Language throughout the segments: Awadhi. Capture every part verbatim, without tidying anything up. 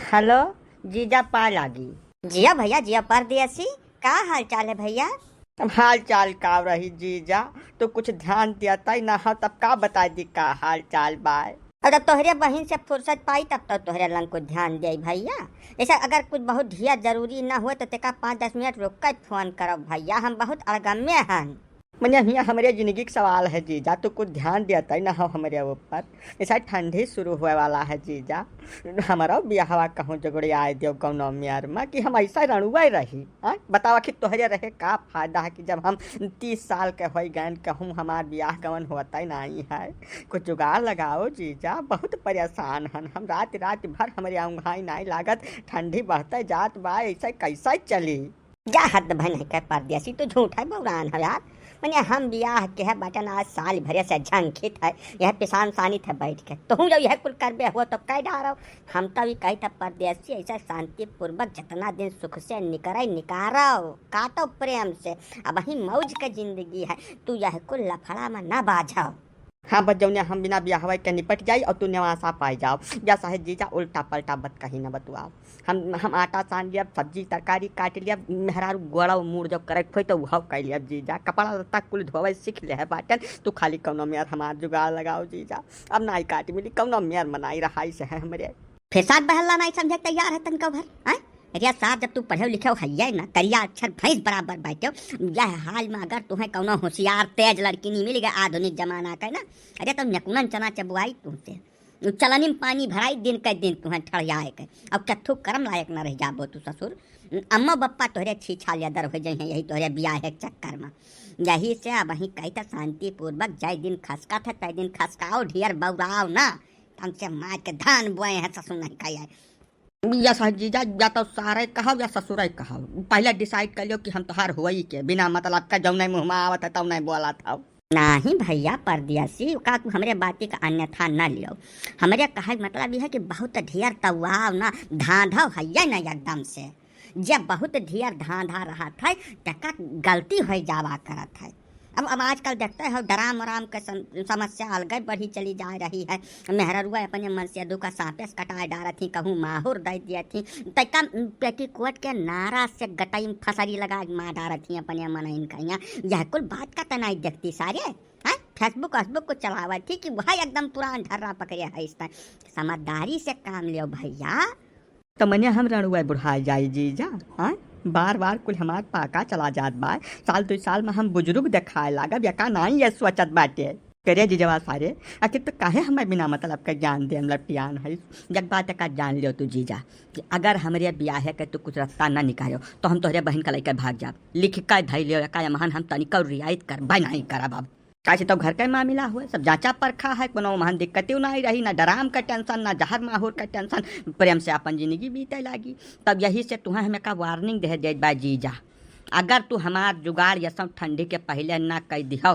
हेलो जीजा, पाँय लागी। जिया भइया, जिया परदेसी, का हाल चाल है भइया? अब हाल चाल का रही जीजा, तू कुछ ध्यान देतइ ना हो, तब का बताइ दी का हाल चाल बाय। अरे तोहरे बहिन से फुर्सत पाई तब तो तोहरे लंग कुछ ध्यान देई भइया। जैसे अगर कुछ बहुत ढेर जरूरी ना हुए तो तेका पाँच दस मिनट रुक के फोन करब भइया, हम बहुत अड़गम्मे हन। मने हियाँ हमरे जिंदगी के सवाल है जीजा, तू कुछ ध्यान देतइ ना हो हमरे ऊपर। ऐसा ठंडी शुरू हुए वाला है जीजा, हमरो बियाहवा कहूँ जुगड़ियाए दियो कौनो मेर में कि हम ऐसा रणुआ रही। हाँ, बतावा कि तोहरे रहे का फायदा है कि जब हम तीस साल के होई गए, कहूँ हमार बियाह गवन होतइ नाहीं है। कुछ जुगाड़ लगाओ जीजा, बहुत परेशान हन हम। रात रात भर हमरे औंघाई नाहीं लागत, ठंडी बढ़तइ जात बा, ऐसे कैसे चली? जा हद भन है के परदेसी, तू झूठ है बौरान है यार। मने हम बियाह के है बटन आज साल भरे से झंखित है, यह पिसान सानित है बैठ के। तुहूँ जब यह कुल करबे हो तो कह डारो। हम तो भी कही था परदेसी ऐसा शांतिपूर्वक जितना दिन सुख से निकरे निकारो, काटो प्रेम से। अब ही मौज के जिंदगी है, तू यह कुल लफड़ा में ना बाझो। हाँ, बस जौने हम बिना बियाहवा के निपट जाई और तू नेवासा पाई जाओ। या साहे जीजा उल्टा पलटा बात कहीं ना बतुआओ। हम, हम आटा सान लिया, सब्जी तरकारी काट लिया, मेहरारू गोड़ा मुड़ जब करे खोई तो उहव कह लिया जीजा। कपड़ा लत्ता कुल धोवे सीख ले है बाटन, तू खाली कौनो मेर हमार जुगाड़ लगाओ जीजा। अब नाई काट मिली, कौनो मेर मनाई रहाई से है हमरे। फिर सात बहल्ला नाई समझे के तैयार है तनका भर, हैं? अरे साहब, जब तू पढ़े लिखे हो हइये ना, करिया अक्षर भैंस बराबर बैठे हो, यह हाल में अगर तुम्हें कौनो होशियार तेज लड़की नहीं मिल गए आधुनिक जमाना का ना, अरे तो नकुनन चना चबुआई तुमसे, चलनी में पानी भराई, दिन के दिन तुम्हें ठड़ियाए के, अब कथू करम लायक न रह जाबो तू ससुर। अम्मा बप्पा तोहरे छीछा लेदर हो जाइहैं, यही तोहरे बियाह के चक्कर में। यही से अब वहीं कही था शांतिपूर्वक, जय दिन खसका था तय दिन खसकाओ, ढेर बौराओ ना, तन से मार के धान बोए हैं ससुर नहीं खाए। या सा जीजा, या तो सारे कहब या ससुरे कहब। पहले decide कर लियो कि हम तोहार होई के, बिना मतलब का जौने मुँह में आवत है तौने बोलत हौ। नाहीं भइया परदेसी, का तू हमरे बाती का अन्यथा न लियो। हमरे कहे के मतलब यह है कि बहुत ढेर तवाव ना, धांधव हइये ना एकदम से। जे बहुत ढेर धांधा रहत है, तेका गलती होइ जावा करत है। अब, अब आजकल देखते हो, डराम वराम के सम-, समस्या अलगे बढ़ी चली जा रही है। मेहररुआ अपने मन से दुख साँपे से कटाए डारत ही, कहूँ माहुर दे दियत ही, तैका पेटीकोट के नारा से गटई में फसरी लगा के मार डारत ही अपने मन इनका यहाँ। यह कुल बात का तनाई देखती सारे, हैं? Facebook, Facebook को चलावत थी कि वह एकदम पुरान ढर्रा पकड़े है इस तरह। समझदारी से काम लियो भइया। त मने हम रणुआ बुढ़ाए जाई जीजा, हाँ? बार बार कुल हमार पाका चला जात बा। साल दुई साल में हम बुजुर्ग देखाए लागब, या का नाई ये सोचत बाटे। करे जीजवा सारे, आखिर तो काहे हमें बिना मतलब के ज्ञान देन लपटियान है? एक बात का जान लियो तू जीजा, कि अगर हमरे बियाहे के तू कुछ रास्ता ना निकालो, तो हम तोहरे बहन का लइके भाग जाब। लिख के धई लियो, एका एमहन हम तनिको रियायत करबे नाई करब अब। काहे से तो घर के मामिला हुए, सब जाँचा परखा है, कोनो महन दिक्कतियो नाई रही, ना डराम का tension, ना जहर माहुर का tension, प्रेम से अपन जिंदगी बीते लागी। तब यही से तुहें हम एका warning दे देत बा जीजा, अगर तू हमार जुगाड़ यसम ठंडी के पहले ना कई दिहो,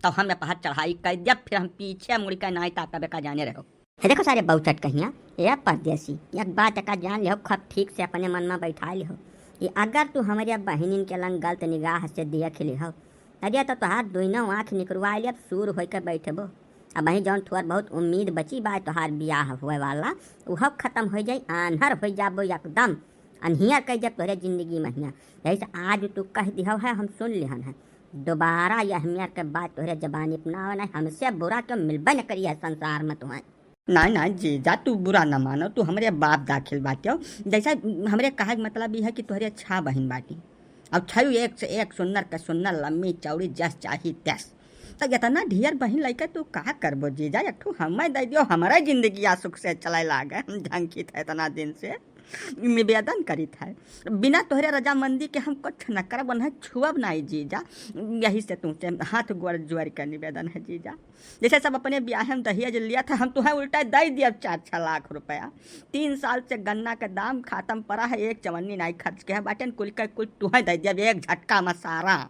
तो हम ए पहाड़ चढ़ाई कई दिया, फिर हम पीछे मुड़ के नाई ताकबे का जाने रहो। हे देखो सारे बौचट कहिया, ए परदेसी, एक बात एका जान लिहो, खूब ठीक से अपने मन में बैठा लिहो कि अगर तू हमरे बहिनिन के लंग गलत निगाह से देख लिहो, अरे तो तोहार दुइनो आँख निकरवाए लेब, सूर होइके बैठबो। अबहीं जौन थोड़ बहुत उम्मीद बची बा तोहार बियाह होए वाला, उहो खत्म होइ जाई, आन्हर होइ जाबो एकदम, अन्हियर कइ देब तोहरे जिंदगी में हियाँ। यही से आज तू कह दिहो है, हम सुन लिहन है, दोबारा यह मेर के बात तोहरे जबानी पे ना आवे, नहीं हमसे बुरा क्यों मिलबे न करी है संसार में तुहें। नाहीं, नाहीं जीजा, तू बुरा न मानो, तू हमरे बाप दाखिल बाट्यो। जैसे हमरे कहे के मतलब ई है कि तोहरे छह बहिन बाटी, अब छह एक से एक सुन्नर के सुन्नर, लम्मी चौड़ी, जस चाही तस। तो इतना ढेर बहिन लइके तू का करबो जीजा? एक ठो हमें दे दियो, हमारा जिंदगी आ सुख से चले लागे। हम झंखित है इतना दिन से, निवेदन करित है, बिना तोहरे रजामंदी के हम कुछ न करब, उन्हें छुअब नाई जीजा। यही से तुमसे हाथ गोड़ जोड़ के निवेदन है जीजा। जैसे सब अपने ब्याह में दहेज लिया था, हम तुहें उल्टा दे दिया चार छह लाख रुपया। तीन साल से गन्ना का दाम खातम पड़ा है, एक चवन्नी नाई खर्च के है बाटेन, कुल के कुल तुहें दे दिया एक झटका में सारा।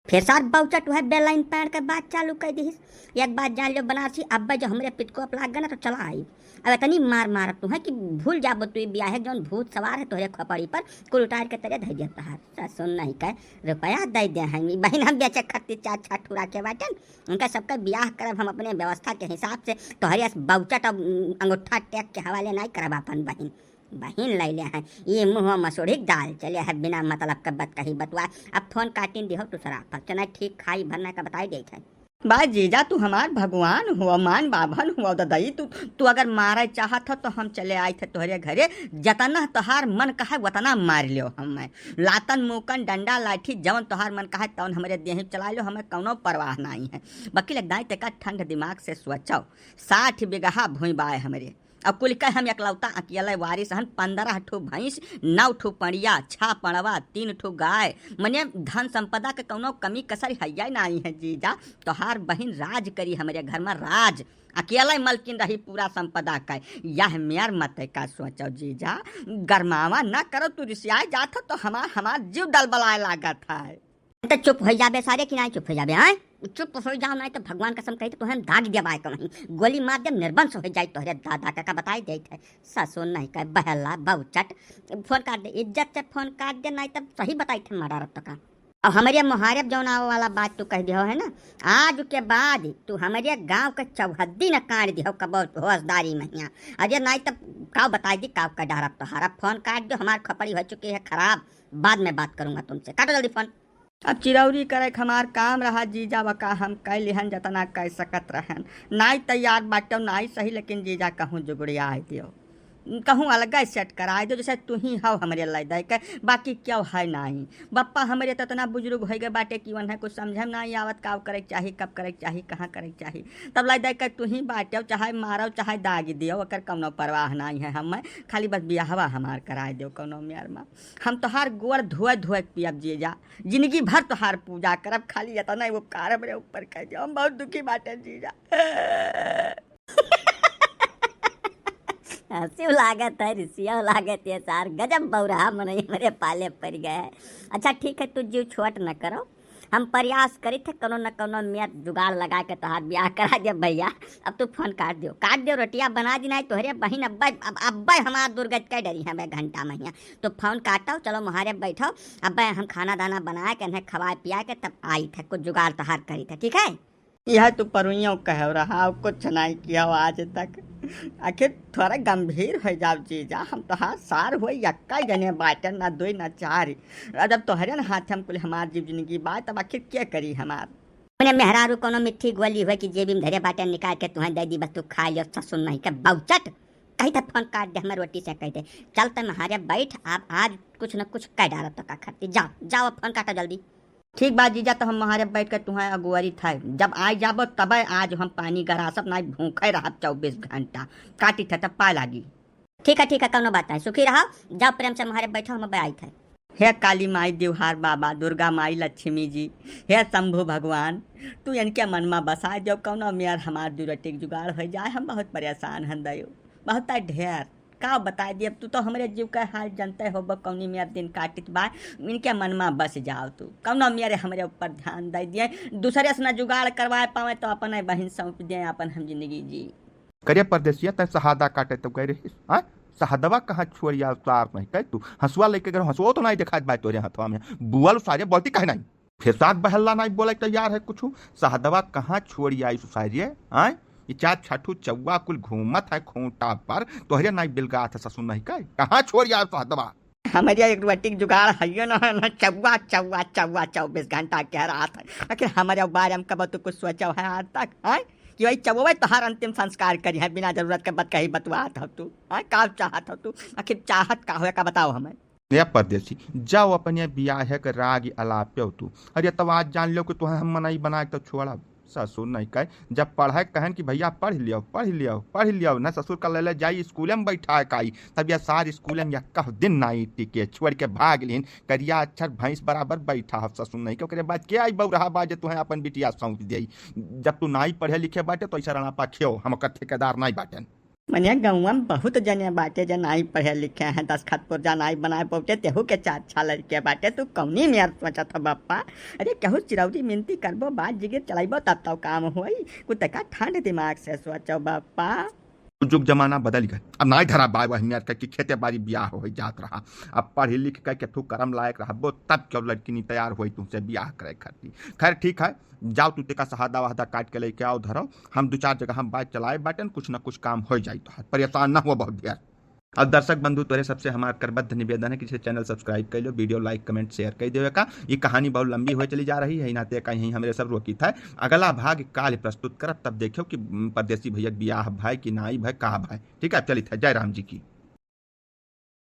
फिर सार बौचट वह बेलाइन पैर के बात चालू कर दिहिस। एक बात जान लो बनारसी, अब जो हमरे पितको अपलाग गना तो चला आई। अब इतनी मार मारब तुहें कि भूल जाबो तू ब्याह है जौन भूत सवार है तोहरे खोपड़ी पर, कुल उतार के तेरे धै दिया तहार। सुन नहीं कह, रुपया दे दे हैं बहिन, हम बेचे खातिर चार छह ठुरा के बाटेन। उनका सबका बियाह करब हम अपने व्यवस्था के हिसाब से, तोहरे अस बौचट और अंगूठा टेक के हवाले नाई करब अपन बहिन। बहिन लैले हैं, ये मुँह मसूड़ी के दाल चले है, बिना मतलब के बतकही बतुआ। अब फोन काटिन दिहो तू सराफत, चना ठीक खाई भरना का बताई देत है। बा जीजा, तू हमार भगवान हुआ, मान बाभन हुआ ददई, तू, तू अगर मारे चाहत हो तो हम चले आइत है तोहरे घरे, जतना तोहार मन कहे वतना मार लियो हमें। लातन, मुकन, डंडा, लाठी, जवन तोहार मन कहे तवन हमरे देही चला लियो, हमें कौनो परवाह नाहीं है। बाकी लग दाई तेका ठंड दिमाग से सोचो, साठ बिगहा भूमि बाय हमरे, अब कुल के हम एकलौता अकेले वारिस हन, पन्द्रह ठो भैंस, नौ ठो पड़िया, छह पड़वा, तीन ठो गाय, मने धन संपदा के कौनो कमी कसर हैया नाहीं है जीजा। तोहार बहिन राज करी हमरे घर में, राज, अकेले मलकिन रही पूरा संपदा का। यह मेर मत का सोचो जीजा, गरमावा न करो, तू रिसियाए जात हो तो हमार, हमार जीव दलबलाए लागत है। त चुप होइ जाबे सारे कि नाहीं चुप होइ जाबे, हैं? चुप होइ जाओ, नाहीं त भगवान कसम कही त तोहे हम दाग देबाय कहीं। गोली मार देब, निर्वंश होइ जाई तोहरे दादा का, का बताई देत है। ससुर नहीं कहे बहला, बहुचट। फोन काट दे, इज्जत से फोन काट दे, नाहीं त सही बताई थे मारा रत्त का। अब हमरे मुहारब जौन आवे वाला बात तू कह दियो है ना, आज के बाद तू हमरे गाँव के चौहद्दी न काट दियो कबो होशदारी महिया। अरे नाहीं त का बताई दी, का का डरब तोहारा। फोन काट दो, हमार खोपड़ी हो चुकी है खराब, बाद में बात करूँगा तुमसे। काटो जल्दी फोन। अब चिरौरी करे के हमार काम रहा जीजा, वका हम कै लिहन जतना कै सकत रहन। नाई तैयार बाटो, नाई सही, लेकिन जीजा कहूँ जुगड़िया दियो, कहूँ अलगे सेट कराए दियो, जैसे तू ही हव हमरे लैदे के, बाकी क्यों है नाई। बप्पा हमरे त इतना बुजुर्ग होइ गए बाटे कि उन्हें कुछ समझे में नाई आवत, का करे के चाही, कब करे के चाही, कहाँ करे के चाही। तब लैदे के तू ही बाटो, चाहे मारो, चाहे दागी दियो, ओकर कौनो परवाह नाई है हमें, खाली बस बियाहवा हमार कराए दियो कौनो मेर में। हम तोहार गोड़ धोए धोए के पियब जीजा, जिंदगी भर तोहार पूजा करब, खाली इतना ही उपकार हमरे ऊपर कर दियो, हम बहुत दुखी बाटे जीजा। हंसियो लागत है, रिसियो लागत है सार, गजब बौरहा मनई हमरे पाले पड़ गए है। अच्छा ठीक है, तू जीव छोट न करो, हम प्रयास करित है कौनो न कौनो मेर जुगाड़ लगा के तोहार ब्याह करा देब भैया। अब तू फोन काट दियो, काट दियो, रोटिया बना दी, नाई तोहरे बहिन अब्बे, अब अब्बे हमार दुर्गत के डरी हमें घंटा महिया। तो फोन काटो, चलो मुहारे बैठो, अब्बे हम खाना दाना बना के इन्हें खवाए पिया के तब आई थे, कुछ जुगाड़ तोहार करी थे, ठीक है? यह तू परुइयों कहो रहा, कुछ नाई किया आज तक। आखिर थोड़ा गंभीर हो जाओ जीजा, हम तोहार सार हुए, यक्का जने बाटे, ना दुई ना चार। और जब तोहरे न हाथ हम कुल हमार जीव जिंदगी बा, तब आखिर के करी हमार? अपने मेहरारू कोनो मिट्ठी गोली हुए कि जेबी में धरे बाटे, निकाल के तुहें दे दी, बस तू खा लियो, ससुर नहीं के बहुचट। कही त फोन काट दे, हमें रोटी से कह दे, चल तम हमारे बैठ, आप आज कुछ न कुछ कह डालो तो का खरती। जाओ, जाओ, अब फोन काटो जल्दी। ठीक बा जीजा, तो हम हमारे बैठ के तुहें अगुवरी थे, जब आ जाबो तबे आज हम पानी गरासब, नाई भूखे रहब चउबीस घंटा। काटी थे तब पाए लागी। ठीक है, ठीक है, कौनो बात नहीं, सुखी रहो, जाओ प्रेम से हमारे बैठो, हम अब आई थे। हे काली माई, देवहार बाबा, दुर्गा माई, लक्ष्मी जी, हे शंभु भगवान, तू इनके मन में बसा, जब कौनो मेर हमार दू रोटी के जुगाड़ हो जाए, हम बहुत परेशान हन दयो, बहुत ढेर। का बताई दी, अब तू तो हमरे जीव का हाल जनते हो, कौनी मेर दिन काटित बा, इनके मन में बस जाओ तू, कौनो मेर हमरे ऊपर ध्यान दे दिए, दूसरे से ना जुगाड़ करवाए पावे तो अपन बहिन सौंप दिए, अपन हम जिंदगी जी। करे परदेसिया, तैं शहादा काटे तो गए रहिस, हाँ? शहदवा कहाँ छोड़िया उतार नहीं कह तू? हंसुआ लेके गए, हंसुआ तो नहीं दिखाई बा तोरे हथवा में। बुअल सारे बोलती कहे नहीं। फिर साथ बहल्ला नहीं बोले तैयार है कुछ। शहदवा कहाँ छोड़िया इस सारे, हाँ? ये चार छठू चौवा कुल घूमत है खूंटा पर, तोहरे नहीं बिलगात है ससुर नहीं कह। कहाँ छोड़िया शहदवा? हमारे एक रोटी के जुगाड़ हइयो न है, न चौवा, चौवा, चौवा, चउबीस घंटा के रात है। आखिर हमारे बारे में कब तू कुछ सोचो है आज तक, हैं? कि वही चौवे तोहार अंतिम संस्कार करी है, बिना जरूरत के बात कही बतुआत हो तू, हैं? का चाहत हो तू? आखिर चाहत का होए का बताओ हमें? ए परदेसी, जाओ अपने बियाहे के राग अलाप्यो तू। अरे तब आज जान लो कि तुहें हम मनई बना के तो छोड़ब। ससुर नहीं कहे, जब पढ़े कहन कि भैया पढ़ लियो, पढ़ लियो, पढ़ लियो, ना ससुर का लेले जाई स्कूले में बैठा है काई, तब यह सार स्कूले में यह कह दिन नाई टिके, छोड़ के भाग लिहिन, करिया अक्षर भैंस बराबर बैठा है ससुर नहीं के। ओकरे बाद के आई बौरहा बा जे तुहें अपन बिटिया सौंप देई? जब तू नाई पढ़े लिखे बाटे तो ऐसा रणापा खेओ, हम ओकर ठेकेदार नाई बाटेन। मने गौवा में बहुत जने बाटे जे नाई पढ़े लिखे हैं, दस्तखत पुर्जा नाई बनाए पौटे, तेहू के चार छह लड़के बाटे, तू कौनी मेर सोचत हो बप्पा? अरे केहू चिरौरी मिनती करबो, बात जिगिर चलाइबो तब तो काम होई, कुछ तका ठंड दिमाग से सोचो बप्पा। जुग जमाना बदल गए, अब नाई धरा बाय वही मेर के कि खेते बारी बियाह हो जात रहा। अब पढ़ी लिख के केठू करम लायक रहबो तब क्यों लड़किनी तैयार होई तुमसे बियाह करे खातिर। खैर ठीक है, जाओ तू तेका शहादा वहादा काट के लेके आओ धरो, हम दो चार जगह हम बात चलाए बाटेन, कुछ ना कुछ काम हो जाई तोहार, परेशान ना हुआ बहुत ढेर। अब दर्शक बंधु, तोरे सबसे हमार करबद्ध निवेदन है कि जैसे channel subscribe कर लो, video like comment share कर देवे का। ये कहानी बहुत लंबी होए चली जा रही है, नाते का यहीं हमरे सब रोकित है। अगला भाग काल प्रस्तुत करब, तब देखियो कि, उम, परदेसी भैया के बियाह भाई कि नाई भाई, का भाई। ठीक है, अब चलित है। जय राम जी की।